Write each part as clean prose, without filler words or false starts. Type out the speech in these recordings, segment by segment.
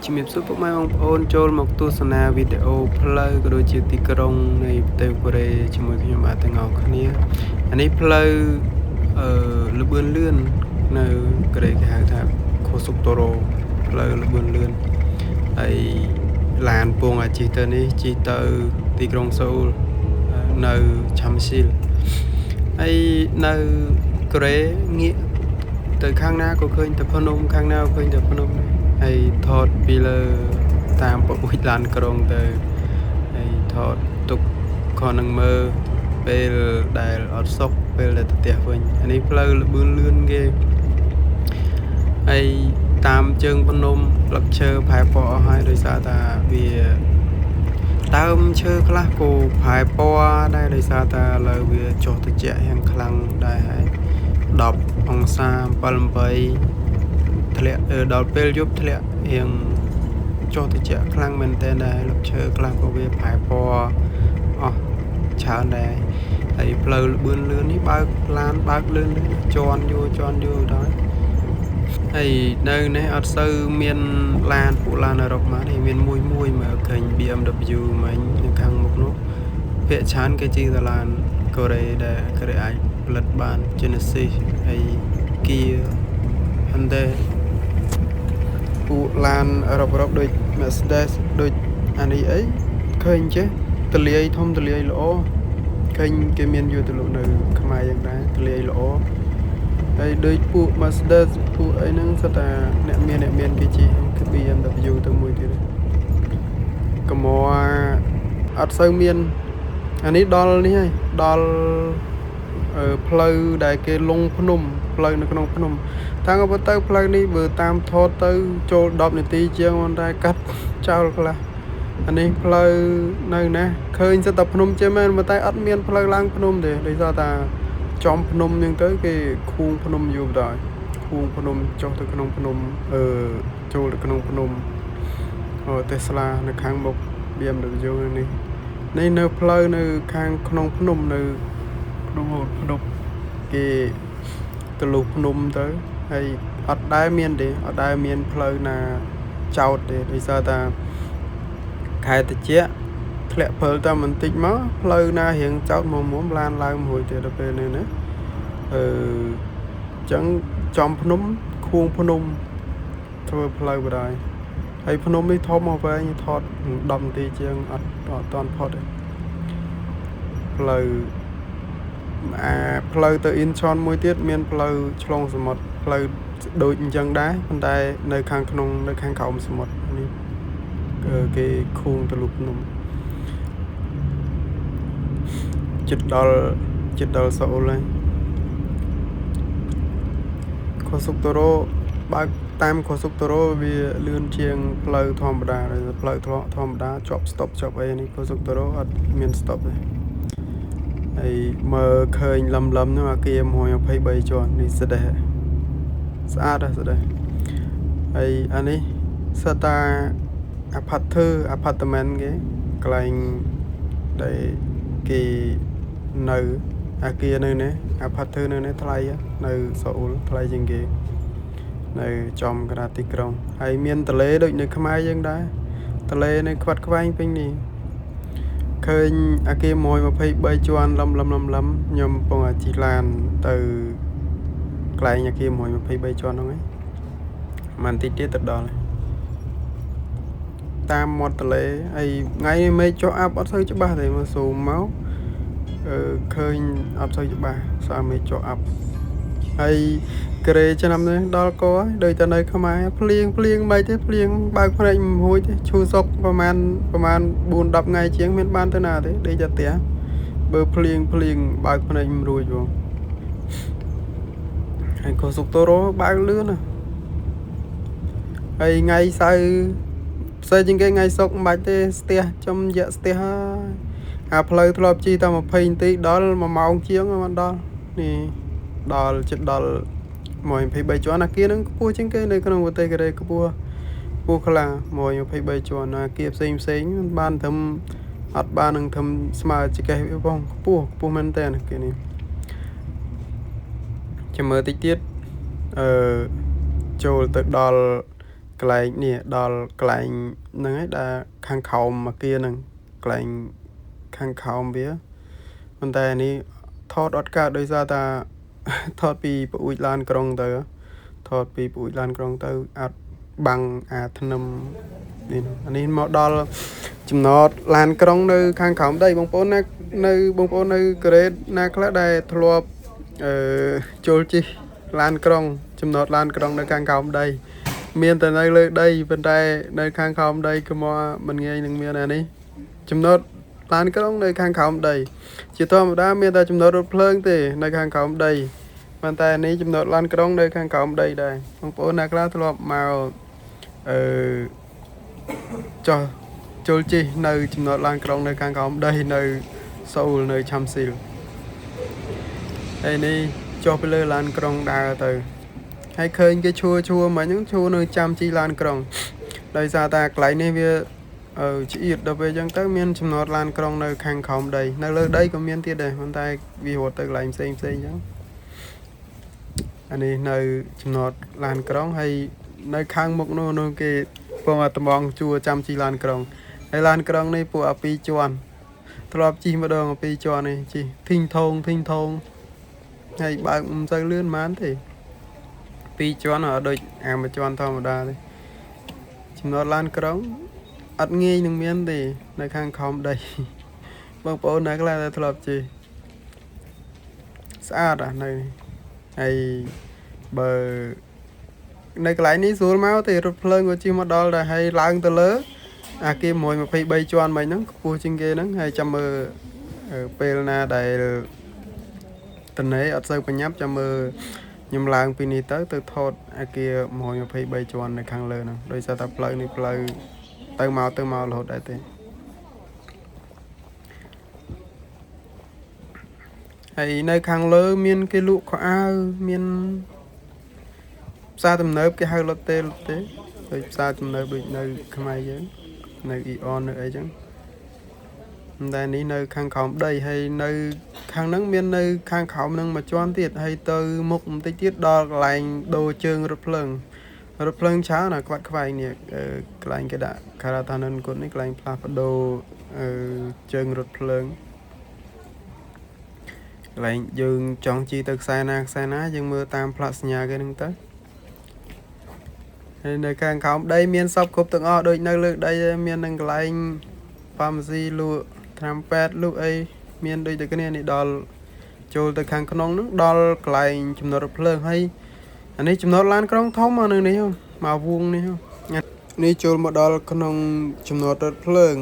ជំរាបសួរពុកម៉ែបងប្អូនចូលមកទស្សនាវីដេអូផ្លូវក៏ដូចជាទីក្រុងនៃប្រទេសកូរ៉េជាមួយខ្ញុំបាទទាំងអស់គ្នាអានេះផ្លូវអឺលបឿនលឿននៅកូរ៉េគេហៅថាខូសុកតូរ៉ូផ្លូវលបឿនលឿនហើយឡានពងអាជិះទៅនេះជិះទៅទីក្រុងសូលនៅឆាំស៊ីលហើយនៅកូរ៉េងាកទៅខាងណាក៏ឃើញតែភ្នំខាងណាក៏ឃើញតែភ្នំដែរហើយថតពីលើតាមពពុជឡានក្រុងទៅហើយថតទុកខនឹងមើលពេលដែលអត់សុខពេលដែលទៅផ្ទះវិញអានេះផ្លូវលបឿនលឿនគេហើយតាមជើងភ្នំផ្លឹកឈើផែពណ៌អស់ហើយដោយសារតាវាដើមឈើខ្លះក៏ផែពណ៌ដែរដោយសារតាឥឡូវវាចុះត្រជាក់យ៉ាងខ្លាំងដែរហើយ10អង្សា7 8ធ្លាក់ដល់ពេលយប់ធ្លាក់រៀងចុះត្រជាក់ខ្លាំងមែនទែនដែរលឹកឈើខ្លះក៏វាផែពណ៌អស់ច្រើនដែរហើយផ្លូវលបឿនលឿននេះបើកឡានបើកលឿនលឿនជន់យួរជន់យួរដល់ហើយនៅនេះអត់សូវមានឡានពួកឡានអឺរ៉ុបមកនេះមានមួយមួយមើលឃើញ BMW មិញនៅខាងមុខនោះភាគច្រើនគេជិះតែឡានកូរ៉េដែលកូរ៉េអាចផលិតបាន Genesis ហើយ Kia Hyundai ពួកឡានអឺរ៉ុបអឺរ៉ុបដូច Mercedes ដូចអានេះអីឃើញចេះទលាយធំទលាយល្អឃើញគេមានយកទៅលក់នៅខ្មែរយ៉ាងដែរទលាយល្អហើយដូចពួក Mercedes ពួកអីហ្នឹងសុទ្ធតែអ្នកមានអ្នកមានគេជិះគឺ BMW ទៅមួយទៀតកម្រអត់សូវមានអានេះដល់នេះហើយដល់ផ្លូវដែលគេលងភ្នំផ្លូវនៅក្នុងភ្នំតាមក៏ទៅផ្លូវនេះបើតាមថតទៅចូល10នាទីជាងមិនដែរកាត់ចោលខ្លះអានេះផ្លូវនៅណាឃើញសិតតែភ្នំជាមែនប៉ុន្តែអត់មានផ្លូវឡើងភ្នំទេដោយសារតាចំភ្នំហ្នឹងទៅគេខួងភ្នំយូរដល់ខួងភ្នំចុះទៅក្នុងភ្នំអឺចូលទៅក្នុងភ្នំអូ Tesla នៅខាងមុខ BMW នេះនេះនៅផ្លូវនៅខាងក្នុងភ្នំនៅក្នុងហូតភ្នំគេទៅលុះភ្នំទៅហើយអត់ដែលមានទេអត់ដែលមានផ្លូវណាចោតទេដោយសារតាខែត្រជាក់ធ្លាក់ព្រិលតែបន្តិចមកផ្លូវណារៀងចោតមុំមុំឡានឡើងមួយទៀតដល់ពេលនេះណាអឺចឹងចំភ្នំខួងភ្នំធ្វើផ្លូវបដ ாய் ហើយភ្នំនេះធំមកវែងថត10នាទីជាងអត់អត់តាន់ផុតទេផ្លូវអាផ្លូវទៅអ៊ីនឆនមួយទៀតមានផ្លូវឆ្លងសមុទ្រផ្លូវដូចអញ្ចឹងដែរប៉ុន្តែនៅខាងក្នុងនៅខាងក្រោមសមុទ្រនេះគេខួងទៅលុបភ្នំចិត្តដល់ចិត្តដល់សូលហើយខូសុកតូរ៉ូបើកតាមខូសុកតូរ៉ូវាលឿនជាងផ្លូវធម្មតាផ្លូវធម្មតាជាប់ stop ជាប់អីនេះខូសុកតូរ៉ូអត់មាន stop ទេហើយមើលឃើញលំលំនោះអាគារ123ជាន់នេះស្ដេះស្អាតស្ដេះហើយអានេះសិតតាអាផាតធ្វើអាផាតមែនគេកន្លែងដែលគេនៅអាគារនៅនេះអាផាតធ្វើនៅនេះថ្លៃនៅសូអ៊ុលថ្លៃជាងគេនៅចំកណ្ដាលទីក្រុងហើយមានទលេដូចនៅខ្មែរយើងដែរទលេនៅខ្វាត់ខ្វែងពេញនេះឃើញអាគារ123ជាន់លំលំលំលំខ្ញុំកំពុងអាជិះឡានទៅកន្លែងអាគារ123ជាន់ហ្នឹងឯងមិនតិចទៀតទៅដល់តាមមាត់ទលេហើយថ្ងៃនេះមេឃចុះអាប់អត់សូវច្បាស់ទេមើលស៊ូមមកអឺឃើញអត់សូវច្បាស់សារមេឃចុះអាប់ហើយក្រេឆ្នាំនេះដល់កហើយដូចតែនៅខ្មែរភ្លៀងភ្លៀងមិនទេភ្លៀងបើកភ្នែកមិនរួចទេឈូសុកប្រហែលប្រហែល4 10ថ្ងៃជាងមានបានទៅណាទេដេកតែផ្ទះបើភ្លៀងភ្លៀងបើកភ្នែកមិនរួចបងហើយក៏សុកតូរ៉ូបើកលឿនណាហើយថ្ងៃសៅរ៍ផ្សេងជាងគេថ្ងៃសុកមិនបាច់ទេស្ទះចំយៈស្ទះហើយអាផ្លូវធ្លាប់ជិះតែ20នាទីដល់1ម៉ោងជាងមិនដល់នេះដល់ចិត្តដល់123ជាន់អាគារហ្នឹងខ្ពស់ជាងគេនៅក្នុងប្រទេសកូរ៉េខ្ពស់ខ្ពស់ខ្លាំង123ជាន់អាគារផ្សេងផ្សេងបានត្រឹមអត់បាននឹងត្រឹមស្មើចកេះវាផងខ្ពស់ខ្ពស់មែនតើអាគារនេះចាំមើលតិចទៀតអឺចូលទៅដល់ កន្លែងនេះដល់កន្លែងហ្នឹងឯងដែលខាងក្រោមអាគារហ្នឹងកន្លែងខាងក្រោមវាប៉ុន្តែនេះថតអត់កើតដោយសារតាថតពីប្អួយឡានក្រុងទៅថតពីប្អួយឡានក្រុងទៅអត់បាំងអាធ្នឹមនេះអានេះមកដល់ចំណតឡានក្រុងនៅខាងក្រោមដីបងប្អូនណានៅបងប្អូននៅកូរ៉េណាខ្លះដែលធ្លាប់អឺចូលជិះឡានក្រុងចំណតឡានក្រុងនៅខាងក្រោមដីមានតែនៅលើដីប៉ុន្តែនៅខាងក្រោមដីក៏មកមិនងាយនឹងមានអានេះចំណតឡានក្រុងនៅខាងក្រោមដីជាធម្មតាមានតែចំណតរថភ្លើងទេនៅខាងក្រោមដីប៉ុន្តែនេះចំណតឡានក្រុងនៅខាងក្រោមដីដែរបងប្អូនណាខ្លះធ្លាប់មកអឺចោះចូលជិះនៅចំណតឡានក្រុងនៅខាងក្រោមដីនៅសូលនៅឆាំស៊ីលហើយនេះចុះទៅលើឡានក្រុងដើរទៅហើយឃើញគេឈួរឈួរមកហ្នឹងឈួរនៅចាំជិះឡានក្រុងដោយសារតែកន្លែងនេះវាឆ្អៀតដល់ពេលអញ្ចឹងទៅមានចំណតឡានក្រុងនៅខាងក្រោមដីនៅលើដីក៏មានទៀតដែរប៉ុន្តែវារត់ទៅកន្លែងផ្សេងផ្សេងអញ្ចឹងអានេះនៅចំណតឡានក្រុងហើយនៅខាងមុខនោះនោះគេពងអាត្មងជួចាំជិះឡានក្រុងហើយឡានក្រុងនេះពួកអាពីរជាន់ធ្លាប់ជិះម្ដងអាពីរជាន់នេះជិះធីងថងធីងថងហើយបើកមិនសូវលឿនហ្មងទេពីរជាន់អត់ដូចអាមួយជាន់ធម្មតាទេចំណតឡានក្រុងអត់ងាយនឹងមានទេនៅខាងក្រោមដីបងប្អូនណាខ្លះដែលធ្លាប់ជិះស្អាតអានៅនេះហើយបើនៅកន្លែងនេះស្រួលមកទេរថភ្លើងក៏ជិះមកដល់ដែរហើយឡើងទៅលើអាគារ123ជាន់មិញហ្នឹងខ្ពស់ជាងគេហ្នឹងហើយចាំមើលពេលណាដែលតនេអត់សូវប្រញាប់ចាំមើលខ្ញុំឡើងពីនេះទៅទៅថតអាគារ123ជាន់នៅខាងលើហ្នឹងដោយសារតែផ្លូវនេះផ្លូវទៅមកទៅមករហូតដែរទេហើយនៅខាងលើមានគេលក់ខោអាវមានផ្សារទំនើបគេហៅឡូតេឡូតេដូចផ្សារទំនើបដូចនៅខ្មែរយើងនៅអ៊ីអននៅអីចឹងតែនេះនៅខាងក្រោមដីហើយនៅខាងហ្នឹងមាននៅខាងក្រោមហ្នឹងមួយជាន់ទៀតហើយទៅមុខបន្តិចទៀតដល់កន្លែងដូរជើងរថភ្លើងរថភ្លើងច្រើនណាខ្វាត់ខ្វែងនេះកន្លែងគេដាក់ការ៉ាតានិនគុណនេះកន្លែងផ្លាស់ប្ដូរជើងរថភ្លើងកន្លែងយើងចង់ជិះទៅខ្សែណាខ្សែណាយើងមើលតាមផ្លាកសញ្ញាគេហ្នឹងទៅហើយនៅខាងក្រោមដីមានសពគ្រប់ទាំងអស់ដូចនៅលើដីមាននឹងកន្លែងហ្វាម៉ាស៊ីលក់ថ្នាំពេទ្យលក់អីមានដូចតែគ្នានេះដល់ចូលទៅខាងក្នុងហ្នឹងដល់កន្លែងចំណតរថភ្លើងហើយអានេះចំណតឡានក្រុងធំនៅនេះមកវងនេះនេះចូលមកដល់ក្នុងចំណតរថភ្លើង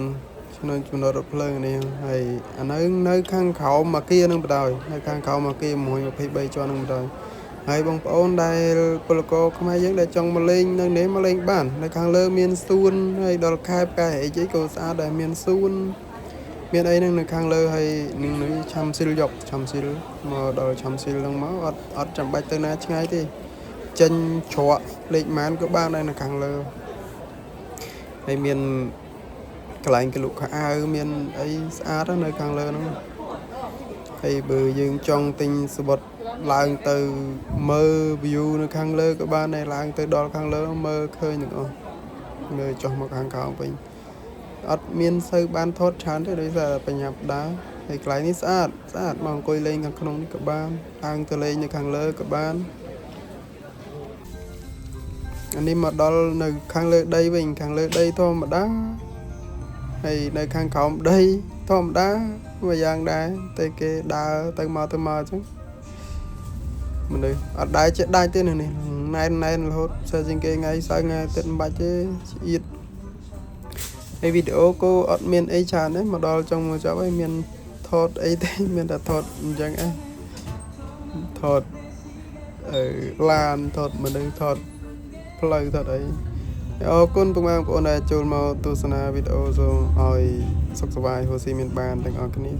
ក្នុងចំណតរថភ្លើងនេះហើយអានៅខាងក្រោមអាគារនឹងបណ្ដោយនៅខាងក្រោមអាគារ123ជាន់នឹងបណ្ដោយហើយបងប្អូនដែលពលករខ្មែរយើងដែលចង់មកលេងនៅនេះមកលេងបាននៅខាងលើមានសួនហើយដល់ខែផ្កាយអីក៏ស្អាតដែរមានសួនមានអីហ្នឹងនៅខាងលើហើយនឹងនេះឆាំស៊ីលយកឆាំស៊ីលមកដល់ឆាំស៊ីលហ្នឹងមកអត់ចាំបាច់ទៅណាឆ្ងាយទេចេញច្រកលេខម៉ានក៏បានដែរនៅខាងលើហើយមានកន្លែងគេលក់ខោអាវមានអីស្អាតនៅខាងលើហ្នឹងហើយបើយើងចង់ទិញសំបុត្រឡើងទៅមើល view នៅខាងលើក៏បានដែរឡើងទៅដល់ខាងលើមើលឃើញទាំងអស់មើលចុះមកខាងក្រោមវិញអត់មានសូវបានថតច្រើនទេដោយសារបញ្ញាប់ដើរហើយកន្លែងនេះស្អាតស្អាតមកអង្គុយលេងខាងក្នុងនេះក៏បានឡើងទៅលេងនៅខាងលើក៏បានអានេះមកដល់នៅខាងលើដីវិញខាងលើដីធម្មតាហើយនៅខាងក្រោមដីធម្មតាមួយយ៉ាងដែរតែគេដើរទៅមកទៅមកអញ្ចឹងមនុស្សអត់ដែរចេះដាច់ទេនៅនេះណែនណែនរហូតសើជាងគេថ្ងៃសៅរ៍ថ្ងៃអាទិត្យមិនបាច់ទេឆ្អៀតហើយវីដេអូក៏អត់មានអីច្រើនទេមកដល់ចុងមកចប់ហើយមានថតអីទេមានតែថតអញ្ចឹងឯងថតឡានថតមនុស្សថតផ្លូវថតអីអរគុណពុកម៉ែបងប្អូនដែលចូលមកទស្សនាវីដេអូសូមឲ្យសុខសប្បាយហូស៊ីមានបានទាំងអស់គ្នា